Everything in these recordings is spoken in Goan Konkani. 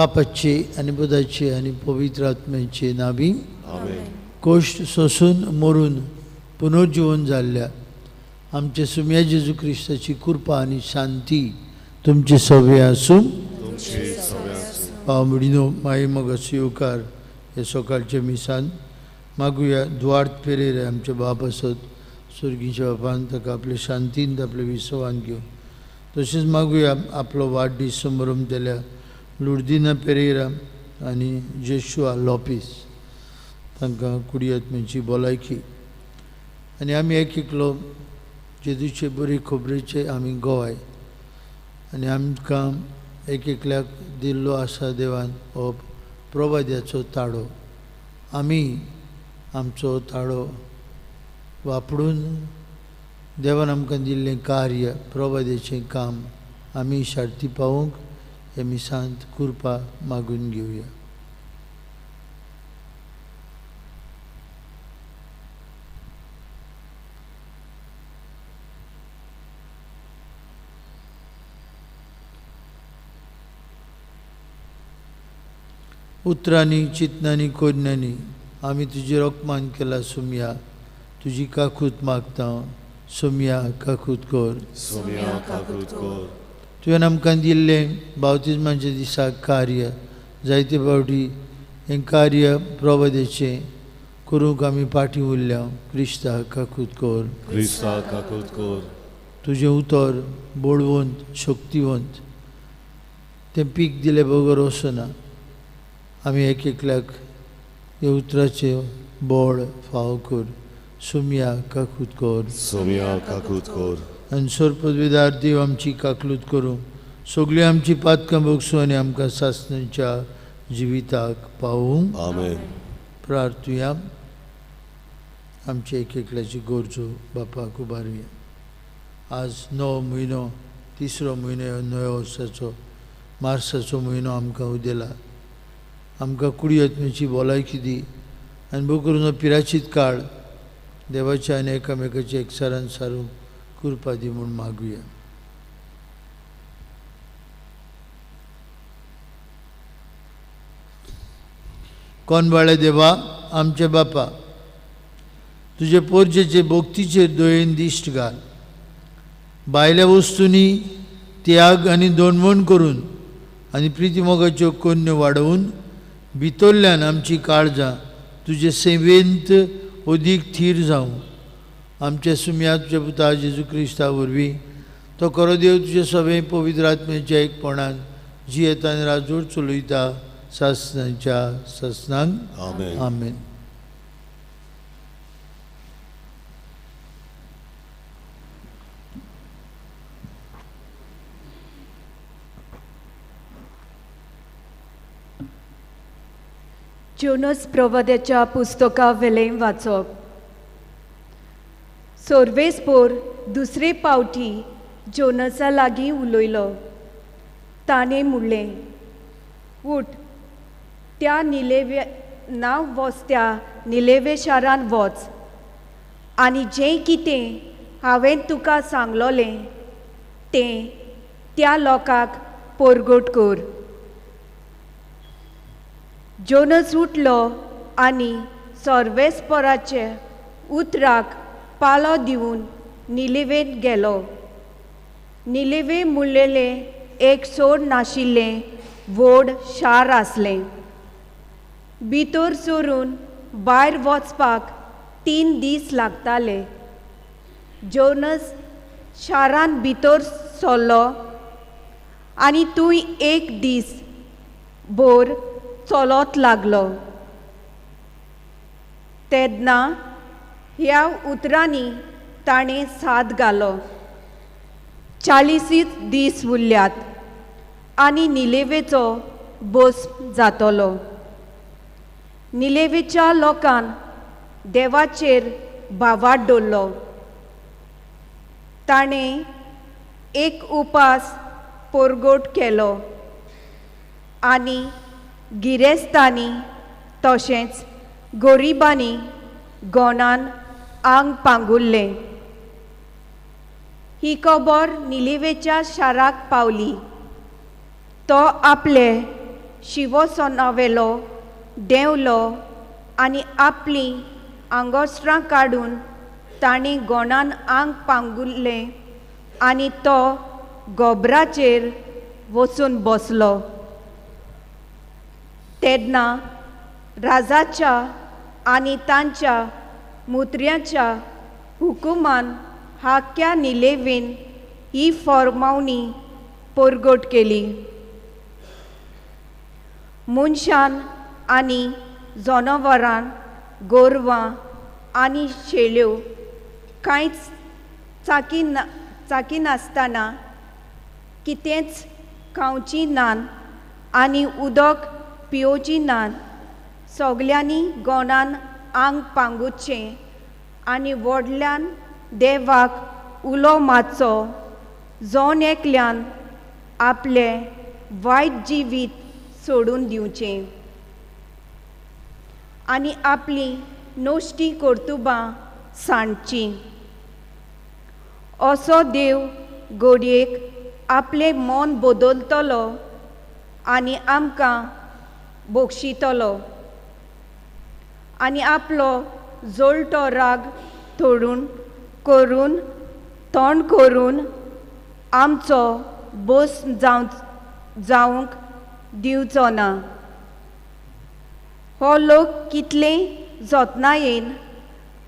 बापाचे आनी पुताचे आनी पवित्र आत्म्याचे नावी. कश्ट सोसून मरून पुनर्जिवन जाल्ल्या आमच्या सुम्या जेजू क्रिस्ताची कृपा आनी शांती तुमचे सगळे आसूं. भाव भयणीनो, माई मोगाचो येवकार हे सकाळच्या मिसान मागुया. दुवार्त पेरेर आमचे बाप आसत सुर्गीच्या बापान ताका आपले शांतीन आपले विसवान घेवन, तशेंच मागुया आपलो वाडदीस समरम केल्या लुर्दिना पेरेरा आनी जेशुआ लोपीस तांकां कुडियात्म्याची भलायकी. आनी आमी एक एकलो जेजूचे बरी खबरेचे आमी गोवाय आनी आमकां एक एकल्याक दिल्लो आसा देवान हो प्रवाद्याचो ताळो. आमी आमचो ताळो वापरून देवान आमकां दिल्लें कार्य प्रवाद्याचें काम आमी शार्ती पावोवंक हे मिसांत कृपा मागून घेवया. उतरांनी चिंतनांनी कोरण्यांनी आमी तुजेर अपमान केला सुमया, तुजी काकूत मागता. सुमया काकूत कर. सोम्या काकूत कर. तुवें आमकां दिल्लें बावतिज्माच्या दिसा कार्य जायते फावटी हें कार्य प्रवाद्याचें करूंक आमी फाटीं उरल्या. क्रिस्ता काकूत कर. क्रिस्ता काकूत कर. तुजें उतर बळवंत शक्तिवंत, तें पीक दिले बगर वचना. आमी एक एकल्याक ह्या उतराचें बळ फावो कर. सुमया काकूत कर. सोम्या काकूत कर. आनी सरपदवेदार देव आमची काकलूत करूं, सगळीं आमची पातकां भोगसूं आनी आमकां सासणाच्या जिविताक पावूं. आमेन. प्रार्थुया. आमचे एक एकल्याची गरजो बापाक उबारुया. आज 9 म्हयनो, तिसरो म्हयनो नव्या वर्साचो मार्साचो म्हयनो आमकां उदेला. आमकां कुडी आत्म्याची भलायकी दी आनी भोव करून पिराचीत काळ देवाच्या आनी एकामेकाच्या एकचारान सारूंक कृपा दी म्हूण मागुया. कोनवाळे देवा आमचे बापा, तुजे पोरजेचे भक्तीचेर दयेन दिश्ट घाल. भायल्या वस्तूंनी त्याग आनी दोनवण करून आनी प्रितीमोगाच्यो कोन्यो वाडोवन भितरल्यान आमची काळजां तुजे सेवेंत अदीक थीर जावं. आमच्या सुम्या तुज्या पुता जेजू क्रिस्ता वरवीं तो खरो देव तुजे सगळे पवित्र आत्म्याच्या एकपणान जियेता आनी राजवट चलयता सासणाच्या सासणांक. आमेन. आमेन. जोनस प्रवाद्याच्या पुस्तका वेलें वाचप. सोर्वेसपोर दुसरे पावटी जोनसा लागीं उलयलो. ताणें म्हणलें, उठ, त्या निलेवे नांव वस्त्या निलेवे शारान वच आनी जें कितें हांवें तुका सांगलोलें तें त्या लोकांक परगट कर. जोनस उठलो आनी सोर्वेसपोराचे उतराक पालो दिवन निलेवेंत गेलो. निलेवे म्हणलेलें एक सोड नाशिल्लें व्हड शार आसलें. भितर सरून भायर वचपाक 3 दीस लागताले. जोनस शारान भितर सरलो आनी तूं एक दीस भर चलत लागलो. तेन्ना ह्या उतरांनी ताणें साद घालो, 40 दीस उरल्यात आनी निलेवेचो बोस जातलो. निलेवेच्या लोकान देवाचेर भावार्थ दवरलो. ताणें एक उपास परगट केलो आनी गिरेस्तांनी तशेंच गरिबांनी गोणान आंग पांगुरलें. ही खबर निलेवेच्या शाराक पावली. तो आपले शिवसनावेलो देंवलो आनी आपलीं आंगोस्त्रां काडून तांणी गोणान आंग पांगुरलें आनी तो गोबराचेर वचून बसलो. तेन्ना राजाच्या आनी तांच्या मुत्र्याच्या हुकुमान हाक्या निलेवीन ही फॉर्मावणी परगट केली. मनशान आनी जनावरान गोरवां आनी शेळ्यो कांयच चाकिनासतना कितेंच खावची नान आनी उदक पियोवची नान. सगल्यांनी गोणान आंग पांगुचें आनी व्हडल्यान देवाक उलो मारचो. जण एकल्यान आपलें वायट जिवीत सोडून दिवचें आनी आपली नश्टी कर्तुबां सांडचीं. असो देव घडयेक आपलें मन बदलतलो आनी आमकां बक्षितलो आनी आपलो जळटो राग थोडून करून तोंड करून आमचो बोस जावंक दिवचो ना. हो लोक कितले जतनायेन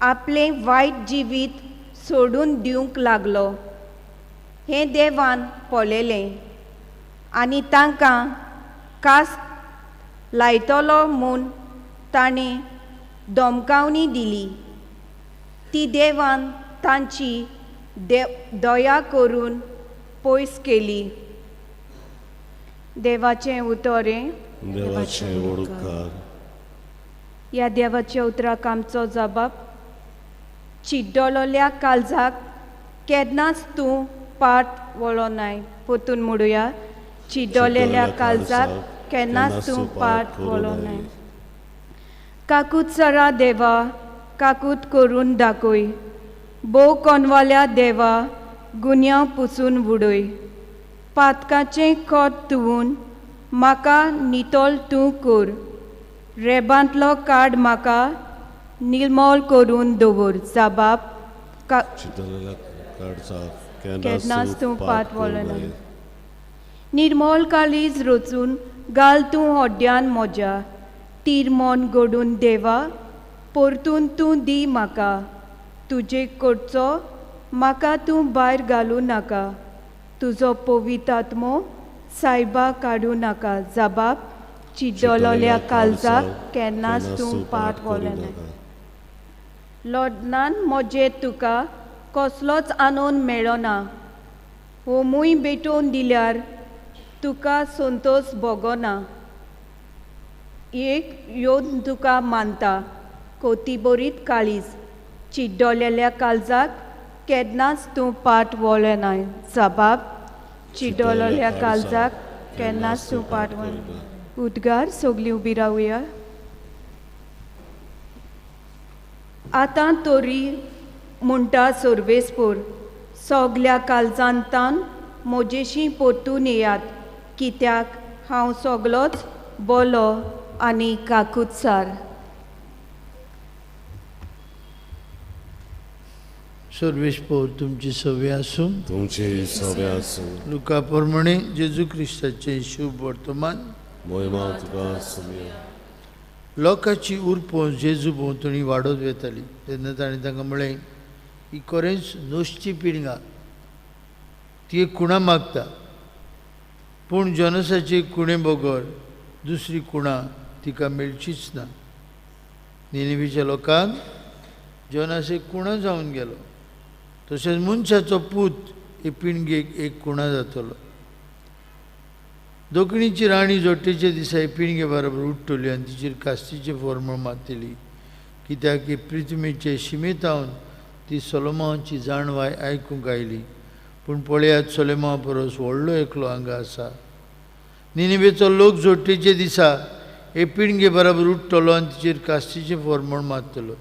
आपलें वायट जिवीत सोडून दिवंक लागलो हें देवान पळयलें आनी तांकां कास लायतलो म्हूण ताणें धमकावणी दिली. ती देवान तांची दया करून पयस केली. देवाचें उतर हें. देवाचें व्हड उपकार. ह्या देवाच्या उतराक आमचो जबाब. चिड्डलोल्या काळजाक केन्नाच तूं पाट वळनाय. परतून म्हणुया, चिड्डलेल्या काळजाक केन्नाच तूं पाट वळनाय. काकूत सरा देवा, काकूत करून दाखय. भोव कोनवाल्या देवा, गुन्यांव पुसून उडय. पातकाचें कोत धुवून म्हाका नितळ तूं कर. रेबांतलो काड म्हाका निर्मोल करून दवर. जबाब केन्नाच तूं पाट वळना. निर्मोल काळीज रचून घाल तूं होड्ड्यान म्हज्या. तीर मन घडून देवा परतून तूं दी म्हाका. तुजे कडचो म्हाका तूं भायर घालूं नाका. तुजो पवित्र आत्मो सायबा काडूं नाका. जबाब चिड्डलोल्या काळजाक केन्नाच तूं पाट वळना. लोर्डनान म्हजे तुका कसलोच आनंद मेळना. होमूय भेटोवन दिल्यार तुका संतोश भोगना. एक येवन तुका मानता कोतीबरीत काळीज. चिड्डलेल्या काळजाक केन्नाच तूं पाट वळनाय. जबाब चिड्डलेल्या काळजाक केन्नाच तूं पाट वळनाय. उद्गार सगळीं उबी रावया. आतां तरी म्हणटा सर्वेस्पोर, सगल्या काळजांतान म्हजेशी परतून येयात, कित्याक हांव सगलोच बोलो आनी काकुत्सार. सर्वेस्पोर तुमची सवे आसूं. तुमची सवे आसूं. लुका प्रमाणे जेजू क्रिस्ताचें शुभ वर्तमान. मोहिमा तुका सुमया. लोकांची उरपों जेजू भोंवतणी वाडत वेताली. तेन्ना ताणें तांकां म्हळें, ही खरेंच नश्टी पिळगा, ती एक खुणा मागता, पूण जनसाची खुणे बगर दुसरी खुणा तिका मेळचीच ना. निनेवीच्या लोकांक जोनास एक खुणा जावन गेलो, तशेंच मनशाचो पूत हे पिणगेक एक खुणा जातलो. दक्षिणेची राणी जोटेच्या दिसा हे पिणगे बरोबर उठ्ठली आनी तिचेर कास्तीचें फॉर्म मारतली, कित्याक ही पृथ्वीचे शिमेतावन ती सोलोमाची जाणवाय आयकूंक आयली. पूण पळयात, सोलोमा परस व्हडलो एकलो हांगा आसा. निनेवेचो लोक जोटेच्या दिसा हे पिणगे बरोबर उठ्ठलो आनी तिचेर कास्तीचें फॉर्मण मारतलो,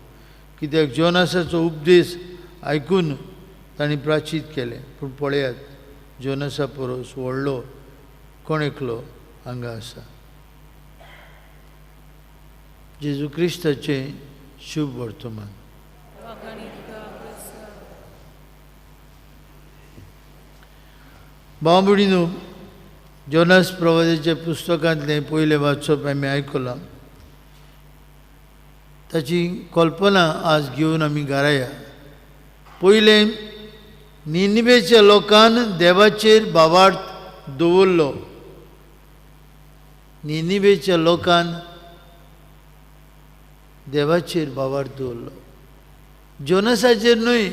कित्याक जोनासाचो उपदेश आयकून तांणी प्राचीत केलें. पूण पळयात, जोनासा परस व्हडलो कोण एकलो हांगा आसा. जेजू क्रिस्ताचें शुभ वर्तमान. भाव भयणींनो, जोनास प्रवादाच्या पुस्तकांतलें पयलें वाचप आमी आयकलां. ताची कल्पना आज घेवन आमी घरा या. पयलें, निनिवेच्या लोकान देवाचेर भावार्थ दवरलो. निनिवेच्या लोकान देवाचेर भावार्थ दवरलो, जोनसाचेर न्हय.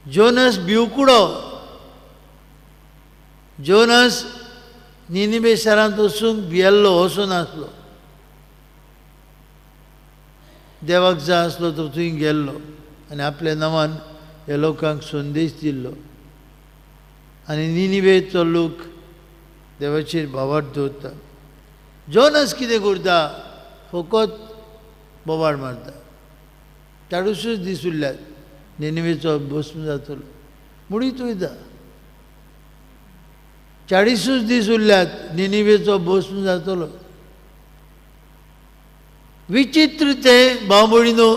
जोनस भिवकुडो. जोनस निनिवे शारांत वचूंक भियेल्लो, वचून आसलो. देवाक जाय आसलो तो थंय गेल्लो आनी आपल्या नांवान ह्या लोकांक संदेश दिल्लो. आनी निनिवेचो लोक देवाचेर भावार्थ दवरता. जोनस कितें करता? फकत बोवाळ मारता. 40 दीस उरल्यात, निनिवेचो भस्म जातलो म्हणीत वयता. 40 दीस उरल्यात, निनिवेचो भस्म जातलो. विचित्र तें भाव भयणीनो,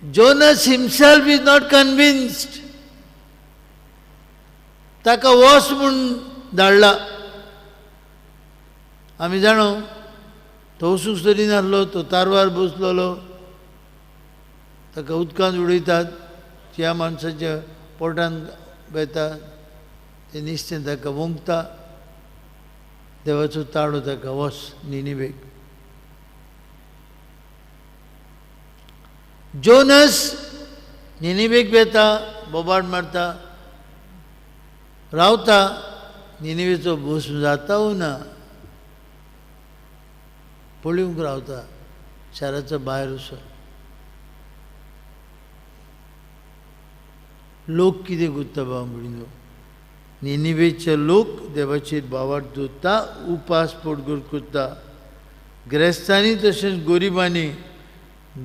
Jonas himself is not convinced. ताका वच म्हूण धाडला. आमी जाणो तो वचूंक तरी नासलो, तो तारवार बसलेलो. ताका उदकांत उडयतात, त्या माणसाच्या पोटांत वेता, तें निस्तें ताका वोंकता. देवाचो ताळो ताका वच निनिवेक. जोनस निनिवेक वेता, बोबाड मारता, रावता. निनिवेचो भस्म जाता वो ना, पळोवंक रावता शाराचो भायर वचून. लोक कितें करता भाव भयणीनो? निनिवेचे लोक देवाचेर भावार्थ दवरता, उपास पोटगुर करता. ग्रेस्तांनी तशेंच गरिबांनी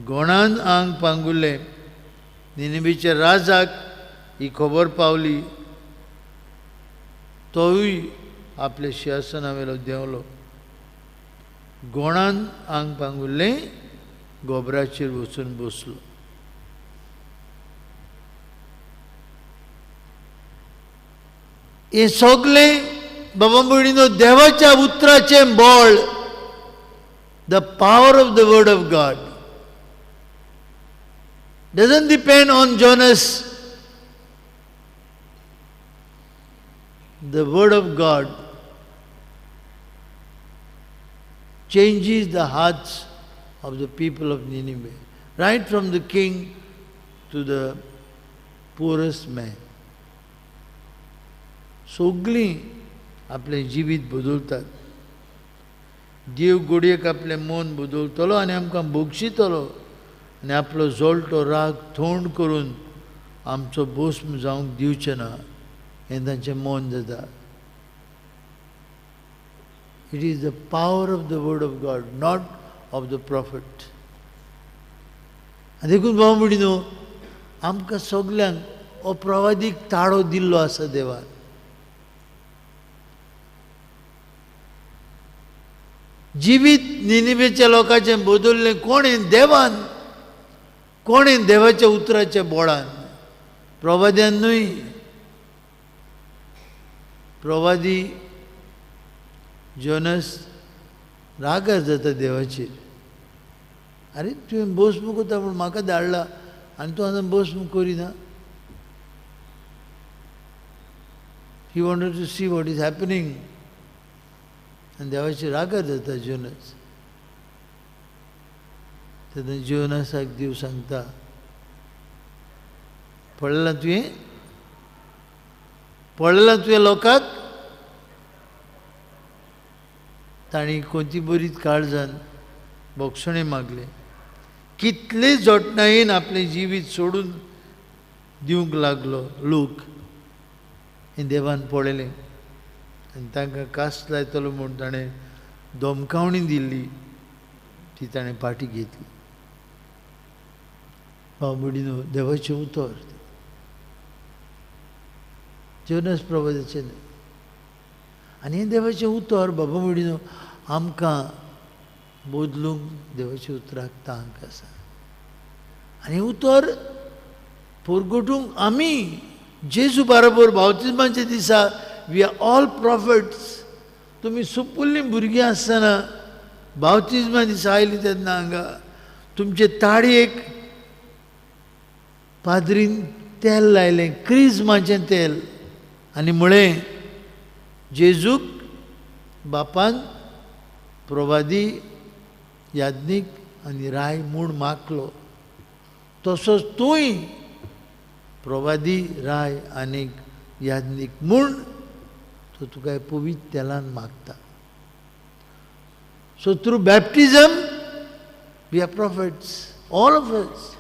गोणान आंग पांगुरलें. निनिवेच्या राजाक ही खबर पावली, तोवूय आपल्या शिंवासना वेलो देंवलो. गोणान आंग पांगुरलें, गोबराचेर वचून बसलो. हें सगलें बाबा भयणीनो देवाच्या उतराचें बळ, the power of the word of God doesn't depend on Jonas. The word of God changes the hearts of the people of Nineveh, right from the king to the poorest man. सगळीं आपलें जिवीत बदलतात. देव गोडयेक आपलें मन बदलतलो आनी आमकां बक्षितलो आनी आपलो जळटो राग थोंड करून आमचो भस्म जावंक दिवचें ना, हें तांचें मन जाता. It is the power of the word of God, not of the prophet. आनी देखून भाव भयणीनो, आमकां सगल्यांक हो प्रवादीक ताळो दिल्लो आसा देवान. जिवीत निनिवेच्या लोकांचें बदललें कोणें? देवान. कोणें? देवाच्या उतराच्या बोळान, प्रवाद्यान न्हय. प्रवादी जोनस रागार जाता देवाचेर. आरे तुवें भस्म करता म्हूण म्हाका धाडला आनी तूं आतां भस्म करिना. He wanted to see what is happening. आनी देवाचेर रागार जाता जोनस. तेन्ना जोनसाक देव सांगता, पळयलां तुवें, पळयलां तुवें लोकांक, तांणी कोणती बरीच काळजान बोगसणें मागलें. कितले जोटणायेन आपलें जिवीत सोडून दिवंक लागलो लोक, हें देवान पळयलें आनी तांकां कास लायतलो म्हूण ताणें धमकावणी दिल्ली, ती ताणें फाटी घेतली. भाव भयणीनो, देवाचें उतर जोनस प्रवादाचें न्हय. आनी हें देवाचें उतर बाबा भयणीनो आमकां बदलूंक देवाच्या उतराक तांक आसा. आनी उतर परगटूंक आमी जेजू बरोबर बाप्तिज्माच्या दिसा we are all prophets. तुमी सुपुल्लीं भुरगीं आसतना बाप्तिज्मा दिसा आयलीं तेन्ना हांगा तुमचे ताळयेक पाद्रीन तेल लायलें, क्रिज्माचें तेल, आनी म्हळें जेजूक बापान प्रवादी, याज्ञीक आनी राय म्हूण मागलो, तसोच तूंय प्रवादी, राय आनी याज्ञीक म्हूण तो तुका पवित्र तेलान मागता. So through baptism we are prophets, all of us.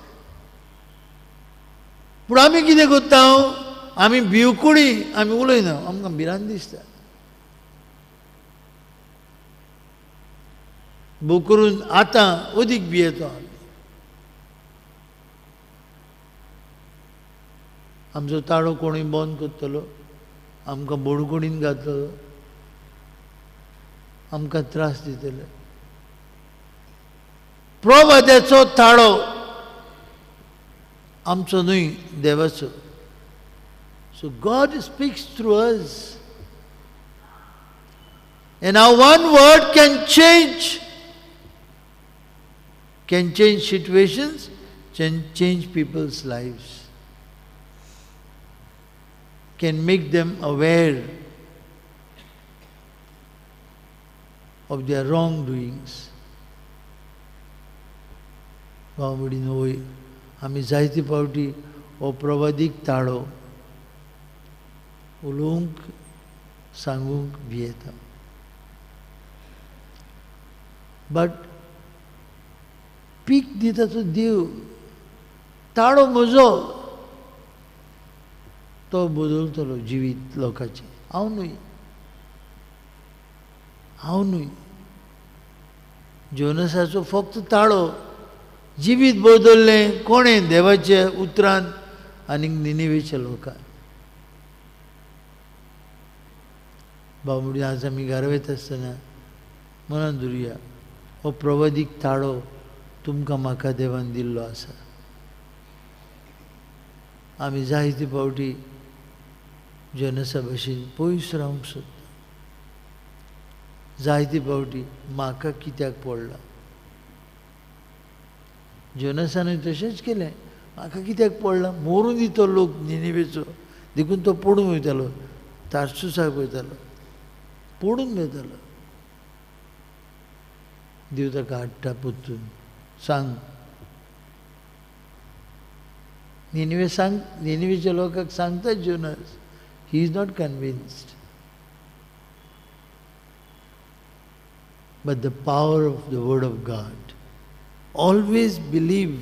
पूण आमी कितें करता? आमी भिवकुडी, आमी उलयना, आमकां भिरांत दिसता. भोव करून आतां अदीक भियेता आमी. आमचो ताळो कोणूय बंद करतलो, आमकां बोडकुणीन घातलो, आमकां त्रास दितले. प्रवाद्याचो ताळो आमचो न्हय, देवाचो. So God speaks through us. And our one word can change situations, can change people's lives, can make them aware of their wrongdoings. भाव भयणींनो, आमी जायते फावटी हो प्रवादीक ताळो उलोवंक सांगूंक भियेता. बट पीक दिता तो देव, ताळो म्हजो तो बदलतलो जिवीत लोकांचें. हांव न्हय, हांव न्हय. जोनसाचो फक्त ताळो जिवीत बदललें कोणें? देवाच्या उतरान आनी निनिवेच्या लोकान. भाव भयणींनो, आज आमी घरा वयता आसतना मनान धरुया, हो प्रवादीक ताळो तुमकां म्हाका देवान दिल्लो आसा. आमी जायते फावटी जोनसा भशेन पयस रावंक सोदता. जायते फावटी म्हाका कित्याक पडला? जोनसानूय तशेंच केलें, म्हाका कित्याक पडला? मरून दितो लोक निनिवेचो, देखून तो पडून वयतालो, तारसुसाक वयतालो, पडून वयतालो. देव ताका हाडटा परतून, सांग निनिवे, सांग निनिवेच्या लोकांक सांगता Jonas. He is not convinced. But the power of the word of God. Always believe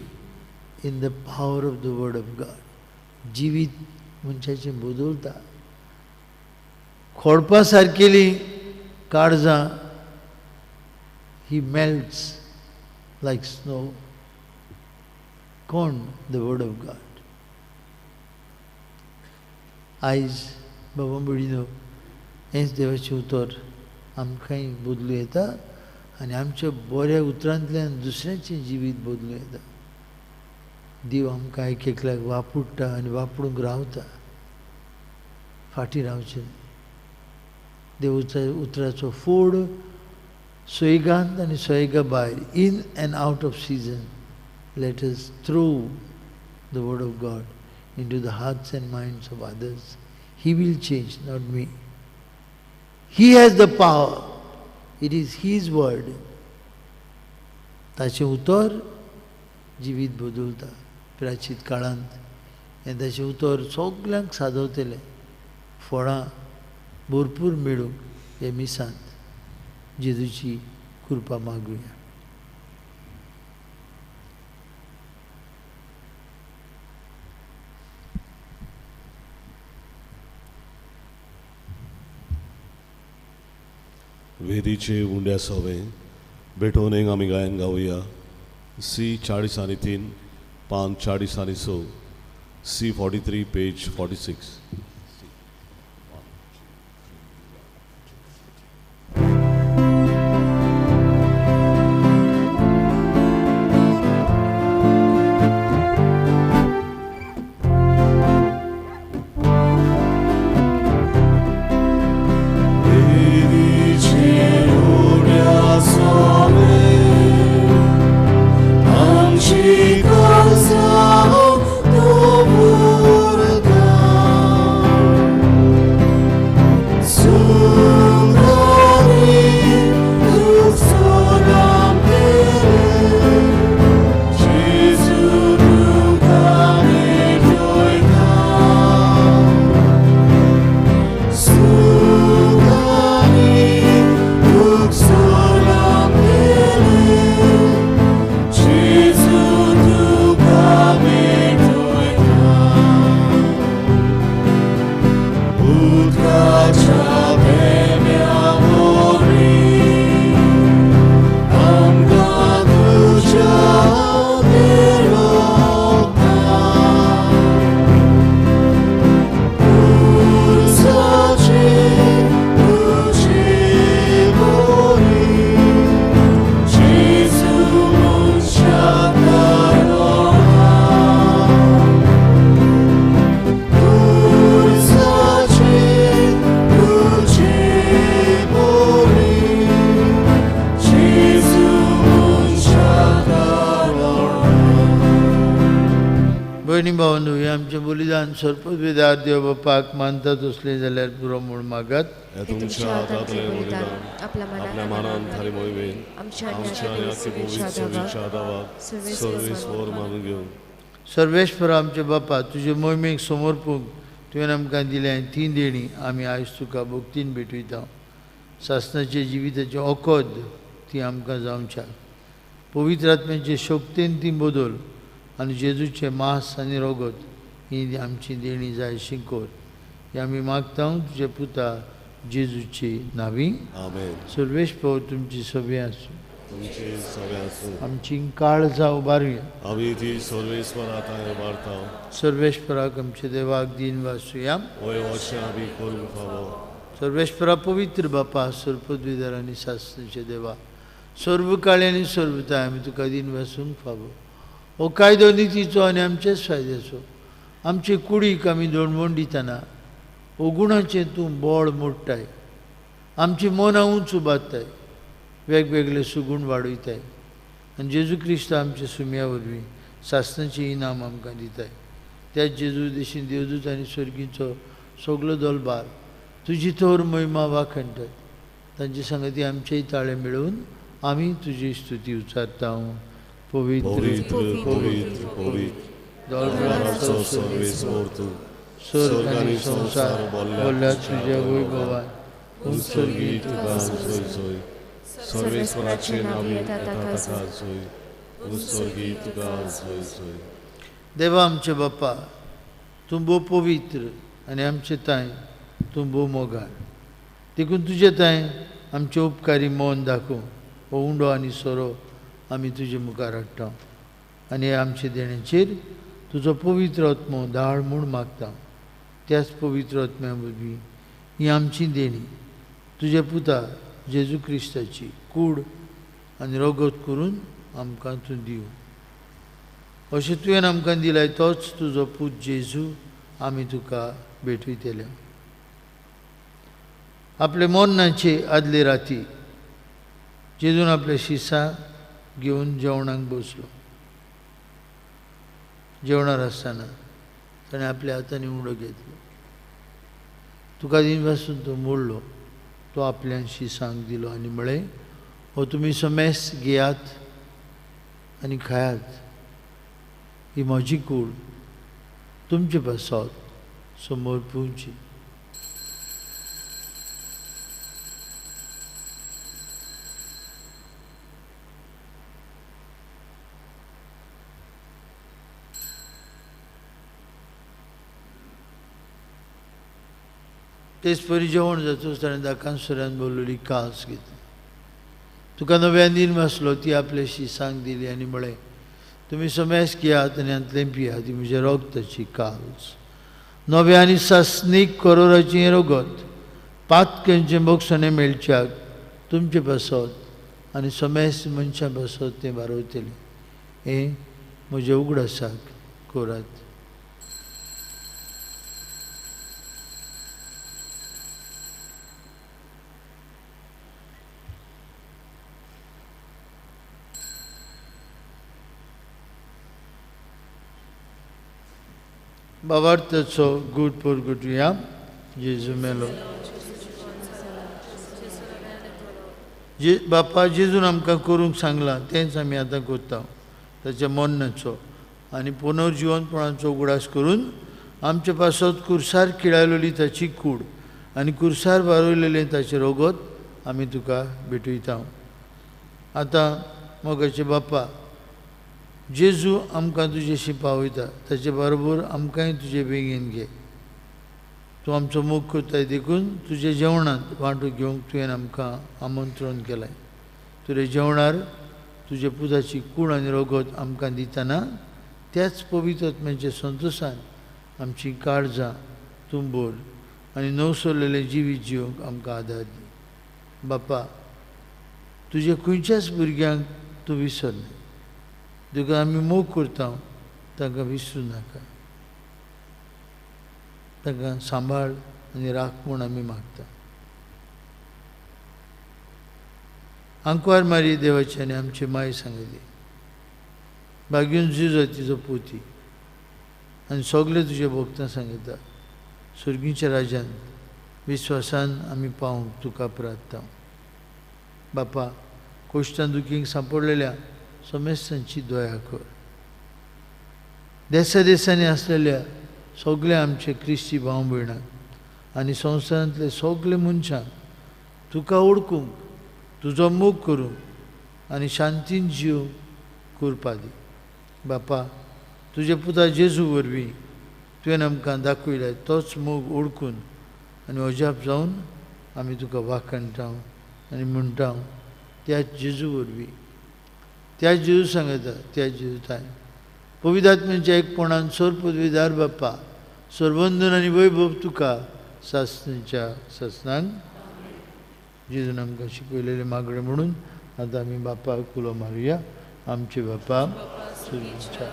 in the power of the word of God. जिवीत मनशाचें बदलता. खोडपा सारकेली काळजां ही मेल्ट्स लायक स्नो. कोण? The word of God. आयज बाबा भयणींनो, हेंच देवाचें उतर आमकांय बदलूं येता आनी आमच्या बऱ्या उतरांतल्यान दुसऱ्याचें जिवीत बदलूं येता. देव आमकां एक एकल्याक वापुडटा आनी वापरूंक रावता, फाटीं रावचें न्हय. देवाच्या उतराचो फोड सोयगांत आनी सोयगा भायर, in and out of season, let us throw the word of God into the hearts and minds of others. He will change, not me. He has the power. It is His word. ताचें उतर जिवीत बदलता. प्राचीन काळांत हें ताचें उतर सगल्यांक सादवतलें, फळां भरपूर मेळूंक हे मिसांत जेजूची कृपा मागुया. वेदीचे उंड्या सवे भेटोवन एक आमी गायन गावया. सी 40 आनी 3, पान 40 आनी 6, सी 43 पेज 46. भयणी भावांनो, हें आमचें बलिदान सर्पवेदार देव बापाक मानता तसलें जाल्यार पुरो म्हूण मागात। तुमच्या हातांतलें बलिदान आपल्या मानान थारी मोहिमेन आमच्या दावाक सर्वेस्पर मानून घेवन। सर्वेश्वर आमचे बापा, तुजे मोहिमेक समर्पूंक तुवें आमकां दिलें तीन देणी आमी आयज तुका भक्तीन भेटयता। सासणाचें जिविताचें औखद ती आमकां जावच्या पवित्र आत्म्याचे शक्तीन ती बदल आनी जेजूचें मांस आनी रगत ही आमची देणी जाय शिकोर हे आमी मागता तुजे पुता जेजूची नावी। आमेन। सर्वेस्पर तुमची सभे आसूं, तुमची सभे आसूं। आमची काळजां उबारुया, आमी ती सर्वेस्परा थांय उबारता। सर्वेस्पराक आमच्या देवाक दीन वासुया। वय अशें आमी करूंक फावो। सर्वेस्परा पवित्र बापा, सर्पद्विधर आनी सासणाचे देवा, सर्व काळी आनी सर्वताय आमी तुका दीन वासूंक फावो। हो कायदो नितीचो आनी आमचेच फायद्याचो, आमचे कुडीक आमी दणवण दितना अगुणाचें तूं बळ मोडटाय, आमची मनां उंच उबारताय, वेगवेगळे सुगूण वाडयताय आनी जेजू क्रिस्त आमच्या सुम्या वरवीं सासणाचें इनाम आमकां दिताय। त्याच जेजू देशीन देवदूत आनी स्वर्गीचो सगलो दलबार तुजी थोर महिमा वाखणटात, तांचे सांगती आमचेय ताळे मेळोवन आमी तुजी स्तुती उच्चारता। पवित्र पवित्र पवित्र दळबळाचो सर्वेस्पर तूं, स्वर्ग आनी संवसार भरल्या तुज्या वैभवान, उत्सर्गी तुका सोय सोय, सर्वेस्पराचे नांवे येता ताका सोय, उत्सर्गी तुका सोय सोय। देवा आमचे बापा, तूं भोव पवित्र आनी आमचे तांय तूं भोव मोगाळ, देखून तुजे तांय आमचे उपकारी मन दाखोवं हो उंडो आनी सोरो आमी तुजे मुखार हाडटा आनी आमचे देण्याचेर तुजो पवित्र आत्मो धाड म्हूण मागता। त्याच पवित्र आत्म्या वरवीं ही आमची देणी तुज्या पुता जेजू क्रिस्ताची कूड आनी रगत करून आमकां तूं दिवं। अशें तुवें आमकां दिलाय तोच तुजो पूत जेजू आमी तुका भेटयतले। आपले मरणाचे आदले राती जेजून आपल्या शिसां घेवन जेवणाक बसलो। जेवणार आसतना ताणें आपल्या हातांनी उडो घेतलो, तुका दिनवासून तो मोडलो, तो आपल्या शिसांक दिलो आनी म्हळें, हो तुमी समेस घेयात आनी खायात, ही म्हजी कूड तुमचे पासत समोर पुवची। तेच परी जेवण जातच ताणें दाकान सुऱ्यान बोलवली कास घेतली, तुका नव्यान दीन वासलो, ती आपल्या शिसांक दिली आनी म्हळें, तुमी समेस घेयात आनी हांतलें पियात, ती म्हज्या रगताची काल्स, नव्या आनी सासणीक करोराचें रगत पातक्यांचें बक्षणें मेळच्याक तुमचे पासत आनी समेस मनशां पासत तें बारवतलें, हें म्हज्या उगडासाक करात। बाबार्थाचो गूट परगटुया। जेजू मेलो जे बापा जेजून आमकां करूंक सांगलां तेंच आमी आतां करता। ताच्या मरणाचो आनी पुनर्जिवनपणाचो उगडास करून आमचे पासत कुर्सार किळायलेली ताची कूड आनी कुर्सार बारयलेलें ताचें रगत आमी तुका भेटयता। आतां मोगाचे बापा जेजू आमकां तुजेशी पावयता, ताचे बरोबर आमकांय तुजे बेगीन घे। तूं आमचो मोग करताय देखून तुजे जेवणांत वांटो घेवंक तुवें आमकां आमंत्रण केलें। तुजे जेवणार तुजे पुताची कूड आनी रगत आमकां दितना त्याच पवित्र आत्म्याच्या संतोशान आमची काळजां तूं भर आनी नवसरलेलें जिवीत जिवंक आमकां आदार दी। बापा तुजे खंयच्याच भुरग्यांक तूं विसरना, देखून आमी मोग करता तांकां विसरूं नाका, तांकां सांबाळ आनी राख म्हूण आमी मागता। आंकवार मारी देवाची आनी आमची माय सांगली, भाग्यून जुजातीचो पोती आनी सगळे तुजे भक्तां सांगता सुर्गीच्या राज्यान विश्वासान आमी पावूंक तुका प्रार्थता. बापा, कोश्टान दुखींक सांपडलेल्या समेस्तांची दया कर. देसा देसांनी आसलेल्या सगळे आमचे क्रिस्ती भाव भयणांक आनी संवसारांतले सगळे मनशांक तुका ओळखूंक, तुजो मोग करूंक आनी शांतीन जीव करपा दी. बापा, तुजे पुता जेजू वरवीं तुवें आमकां दाखयल्या तोच मोग ओळखून आनी अजाप जावन आमी तुका वाखाणटा आनी म्हणटा त्या जेजू वरवीं, त्या जेजू सांगता, त्या जेजू ताय पवित्र एकपणान सोर पदवीदार बाप्पा सर्वंदन आनी वैभव तुका सासणीच्या सासणांक. जेजून आमकां शिकयलेले मागणें म्हणून आतां आमी बापाक उलो मारुया. आमचे बापा सुर्गीच्या,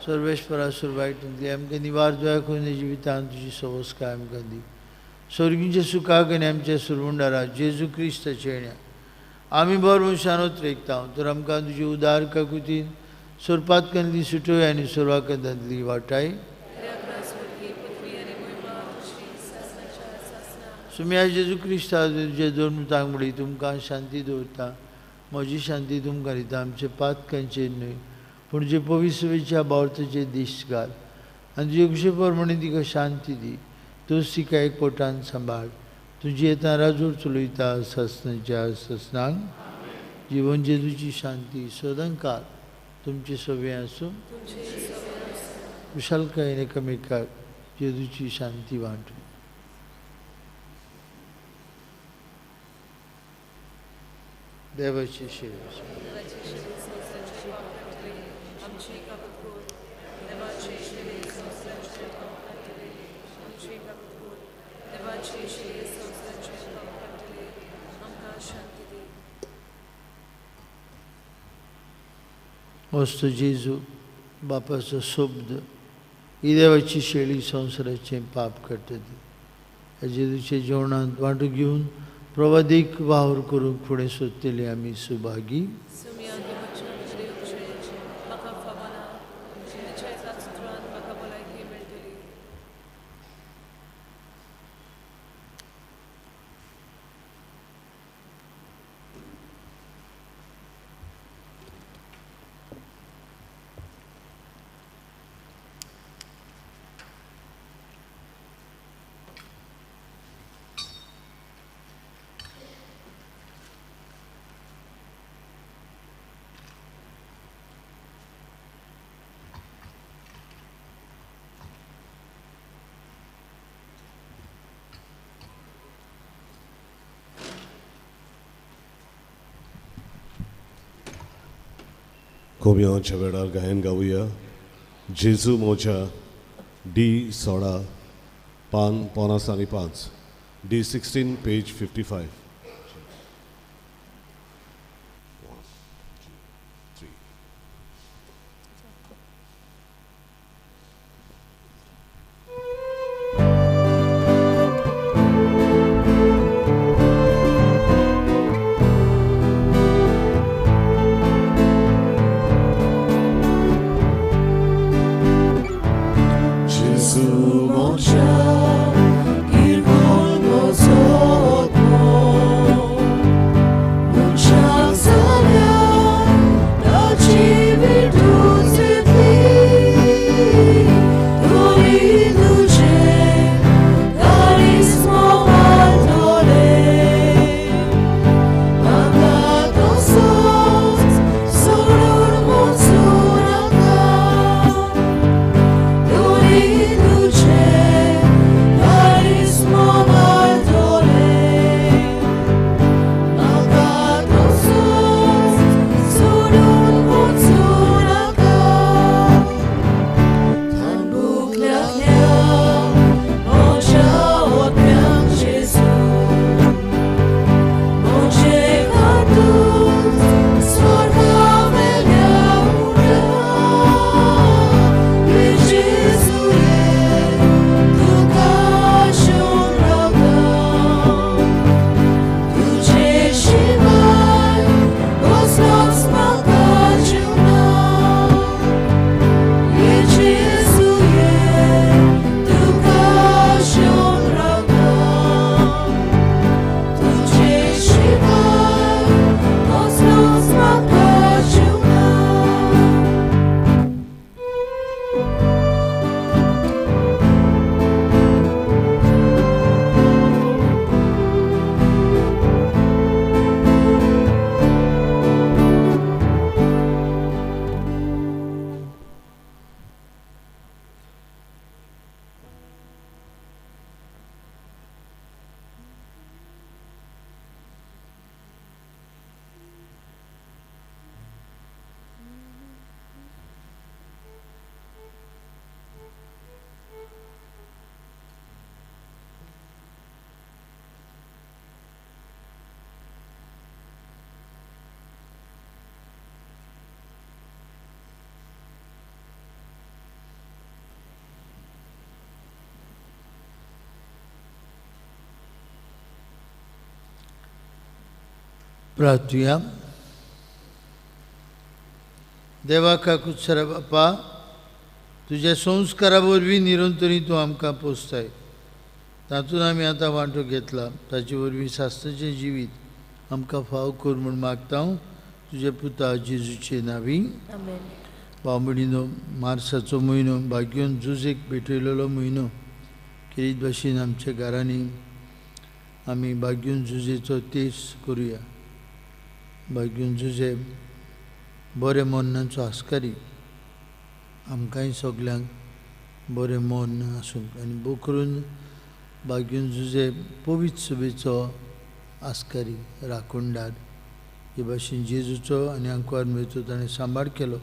सर्वेश्वरा सुरवायटूंतली आमकां निवार दया करून जिवितांत तुजी सवस्काय आमकां दी. स्वर्गीच्या सुखाक आनी आमच्या सुरवंडारा जेजू क्रिस्ताच्या येण्या आमी बरो मनशान उतरेकता तर आमकां तुजी उदार काकुतीन सोरपातकांतली सुटोय आनी सोरवाकांतली वाटाय. सुम्या जेजू क्रिस्ता तुजे दोन मुतांक म्हणली तुमकां शांती दवरता, म्हजी शांती तुमकां दिता, आमचे पातकांचेर न्हय पूण जे पवित्रवेच्या बावर्थाचे दीस घाल आनी तुजे कुशे प्रमाणे तिका शांती दी. तूंच तिका एक पोटान सांबाळ, तुजी येता राजूर चलयता सासणाच्या सासणांक. जिवन जेजूची शांती सदांकाळ तुमचे सगळें आसूं. कुशालकायेन एकामेकाक जेजूची शांती वांटू. देवाची सेवा. वस्तू जेजू बापाचो शब्द ही देवाची शेळी संवसाराचें पाप करता ती जेजूच्या जेवणांत वांटो घेवन प्रवादीक वावर करूंक फुडें सोदतली आमी सुभागी. कोम्यांच्या वेळार गायन गावया जेजू मोजा डी 16 पान 55 डी 16 पेज 55. Gesù, mon cher, il con nos autres. प्रार्थुया. देवा काकुत्सरा बापा, तुज्या संस्कारा वरवीं निरंतरी तूं आमकां पोसताय, तातूंत आमी आतां वांटो घेतला, ताचे वरवीं शास्त्राचें जिवीत आमकां फाव कर म्हूण मागता हांव तुज्या पुता जेजूचे नांवी. भाव भयणीनो, मार्साचो म्हयनो भाग्योन जुजेक भेटयलेलो म्हयनो. खेरीत भाशेन आमच्या घरांनी आमी भाग्योन जुजेचो तेज करुया. भाग्योन जुजे बरें मरणाचो आस्कारी, आमकांय सगल्यांक बरें मर्ण आसूंक आनी बोकरून भाग्योन जुजे पवित्र सभेचो आस्कारी राखणदार हे भाशेन जेजूचो आनी आंकवार मेळचो ताणें सांबाळ केलो,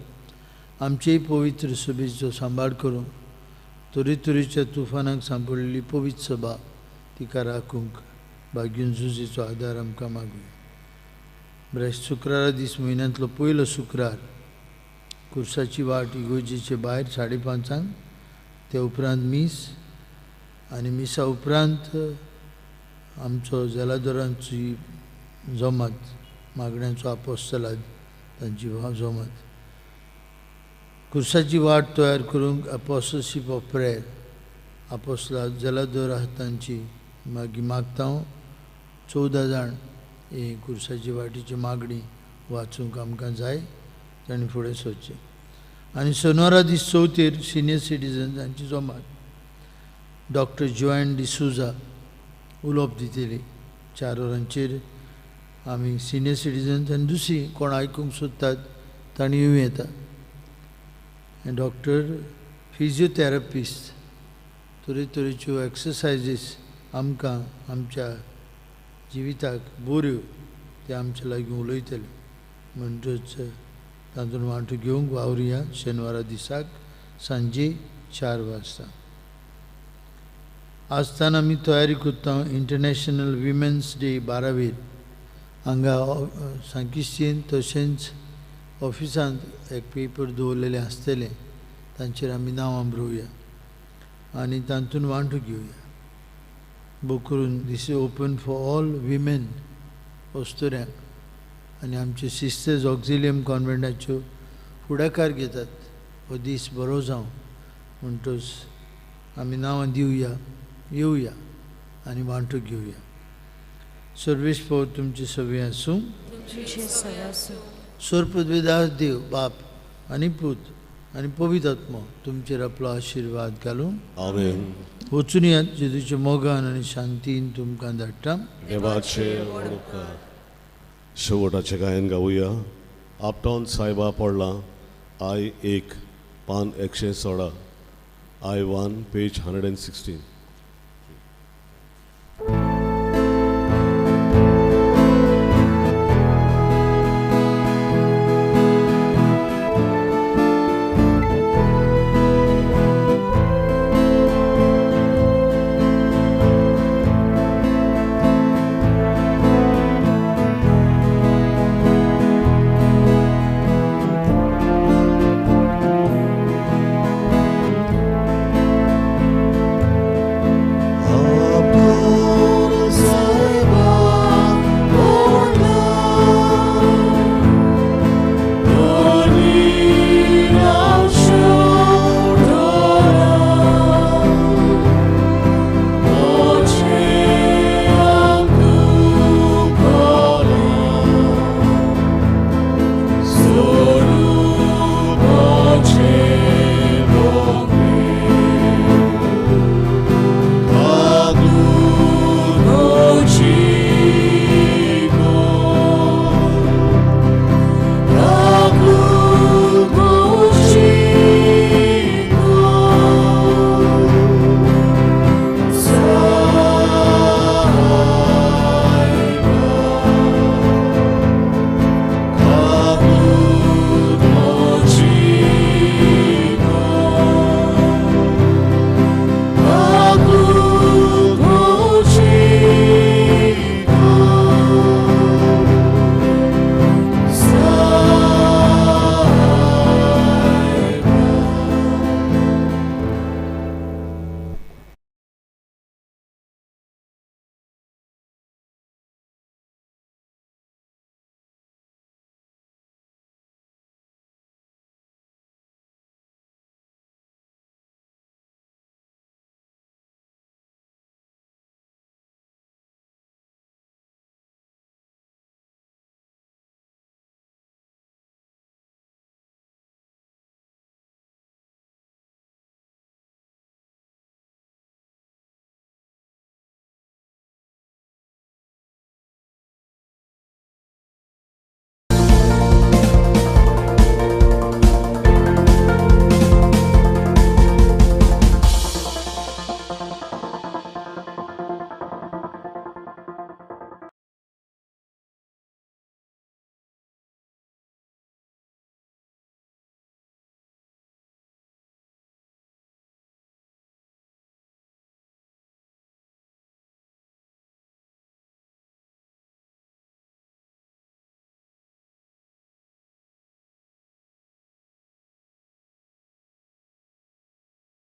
आमचेय पवित्र सभेचो सांबाळ करूंक तरेतरेच्या तुफानाक सांपडलेली पवित्र सभा तिका राखूंक भाग्योन जुजेचो आदार आमकां मागुया. ब्रेस्त शुक्रारा दीस म्हयन्यांतलो पयलो शुक्रार कुर्साची वाट इगोर्जेचे भायर 5:30, ते उपरांत मीस आनी मिसा उपरांत आमचो जलादरांची जमात, मागण्यांचो आपोस्तलाद तांची जमात. कुर्साची वाट तयार करूंक अपोस्टलशीप ऑफ प्रेयर आपोस्तला जलादर आहा तांची मागीर मागता हांव. 14 जाण ही कुर्साची वाटीची मागणी वाचूंक आमकां जाय, तांणी फुडें सरचें. आनी सोनवारा दीस चवथेर सिनियर सिटीजन तांची जमात डॉक्टर जोएन डिसुजा उलोवप दितली. 4 वरांचेर आमी सिनियर सिटीजन्स आनी दुसरी कोण आयकूंक सोदतात तांणी येवं येता. डॉक्टर फिजियोथेरपिस्ट तरेतरेच्यो एक्सरसायजीस आमकां आमच्या जिविताक बऱ्यो ते आमच्या लागीं उलयतले. म्हणटच तातूंत वांटो घेवंक वावरुया शेनवारा दिसाक सांजे 4 वाजता. आसतना आमी तयारी करता इंटरनॅशनल विमेन्स डे 12वेर हांगा सांकिस्तीन तशेंच ऑफिसांत एक पेपर दवरलेले आसतले, तांचेर आमी नांवां बरोवया आनी तातूंत वांटो घेवया. बूक करून this is open for all women अस्तुऱ्यांक आनी आमचे सिस्टर्स ऑक्झिलियम कॉन्वेंटाच्यो फुडाकार घेतात. हो दीस बरो जावं म्हणटच आमी नांवां दिवया, येवया आनी वांटो घेवया. सर्वेस पव तुमची सगळीं आसूं. सर्पद्वेदास देव बाप आनी पूत आनी पवित्र आत्मो तुमचेर आपलो आशिर्वाद घालूं. आमेन. वचून यात जेजूच्या मोगान आनी शांतीन तुमकां धाडटा. देवाचे उपकार. शेवटाचें गायन गावया. आपटॉन सायबा पडला I 1 पान 116, I 1 page 116.